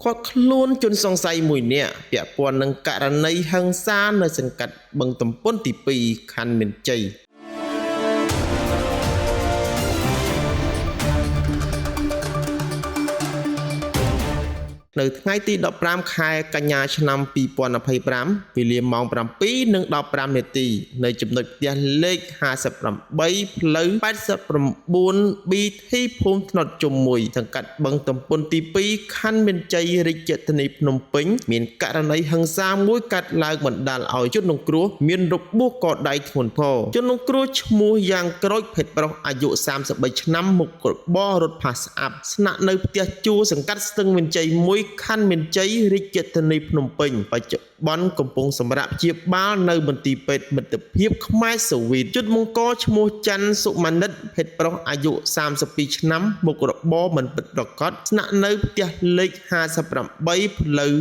ឃាត់ខ្លួនជនសង្ស័យមួយនាក់ពាក់ព័ន្ធនឹងករណីហិង្សានៅសង្កាត់បឹងទំពុនទី2ខណ្ឌមានជ័យនៅថ្ងៃទី15ខែកញ្ញាឆ្នាំ2025វេលាម៉ោង7:15នាទីនៅចំណុចផ្ទះលេខ58ផ្លូវ89 BT ភូមិថ្នោតជុំមួយសង្កាត់បឹងទំពុនទី2ខណ្ឌមានជ័យរាជធានីភ្នំពេញមានករណីហិង្សាមួយកាត់ឡើងបណ្ដាលឲ្យជនរងគ្រោះមានរបួសកដៃធ្ងន់ធ្ងរជនរងគ្រោះឈ្មោះយ៉ាងក្រូចភេទប្រុសអាយុ33ឆ្នាំមុខរបររត់ផាសអាប់ស្នាក់នៅផ្ទះជួលសង្កាត់ស្ទឹងមានជ័យ1ខណ្ឌមានជ័យរាជធានីភ្នំពេញបច្ចុប្បន្នកំពុងសម្រាកព្យាបាលនៅមន្ទីរពេទ្យមិត្តភាពខ្មែរសូវៀតជនបង្កឈ្មោះច័ន្ទសុម៉ានិតភេទប្រុសអាយុ32ឆ្នាំមុខរបរមិនពិតប្រាកដស្នាក់នៅផ្ទះលេខ58ផ្លូវ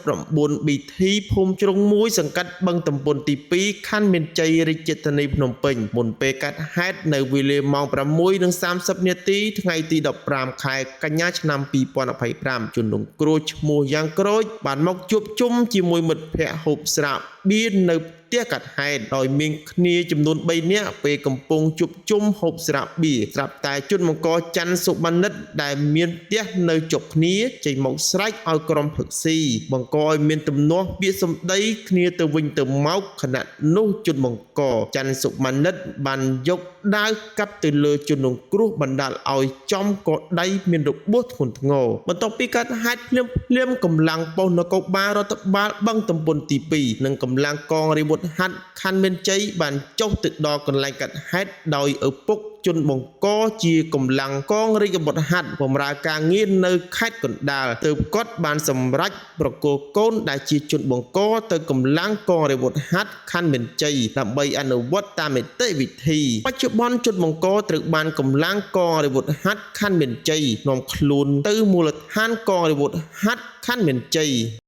89 BT ភូមិជ្រុងមួយសង្កាត់បឹងតំពុនទី2ខណ្ឌមានជ័យរាជធានីភ្នំពេញមុនពេលកាត់ហេតុនៅវេលាម៉ោង6:30នាទីថ្ងៃទី15ខែកញ្ញាឆ្នាំ2025ជនរងគ្រោះឈ្មោះយ៉ាងក្រូចបានមកជួបជុំជាមួយមិត្តភ័ក្តិហូបស្រាបៀរនៅផ្ទះកាត់ហេតុដោយមានគ្នាចំនួន3នាក់ពេលកំពុងជួបជុំហូបស្រាបៀរស្រាប់តែជនបង្កច័ន្ទសុបណ្ឌិតដែលមានផ្ទះនៅជប់គ្នាចេញមកស្រែកឲ្យក្រុមផឹកស៊ីបង្កឲ្យមានទំនាស់ពាក្យសម្ដីគ្នាទៅវិញទៅមកខណៈនោះជនបង្កច័ន្ទសុបណ្ឌិតបានយកដាវកាប់ទៅលើជនរងគ្រោះបណ្ដាលឲ្យចំកដៃមានរបួសធ្ងន់ធ្ងរបន្ទាប់ពីកាត់ហេតុភ្លាមភ្លាមកម្លាំងប៉ុស្តិ៍នគរបាលរដ្ឋបាលបឹងតំពុនទី2និងកម្លាំងកងរាជអាវុធហត្ថខណ្ឌមានជ័យបានចុះទៅដល់កន្លែងកាត់ហេតុដោយឪពុកជនបង្កជាកម្លាំងកងរាជអាវុធហត្ថបម្រើការងារនៅខេត្តកណ្ដាលទើបគាត់បានសម្រេចប្រគល់កូនដែលជាជនបង្កទៅកម្លាំងកងរាជអាវុធហត្ថខណ្ឌមានជ័យដើម្បីអនុវត្តតាមនីតិវិធីបច្ចុប្បន្នជនបង្កត្រូវបានកម្លាំងកងរាជអាវុធហត្ថខណ្ឌមានជ័យនាំខ្លួនទៅមូលដ្ឋានកងរាជអាវុធហត្ថខណ្ឌមានជ័យ។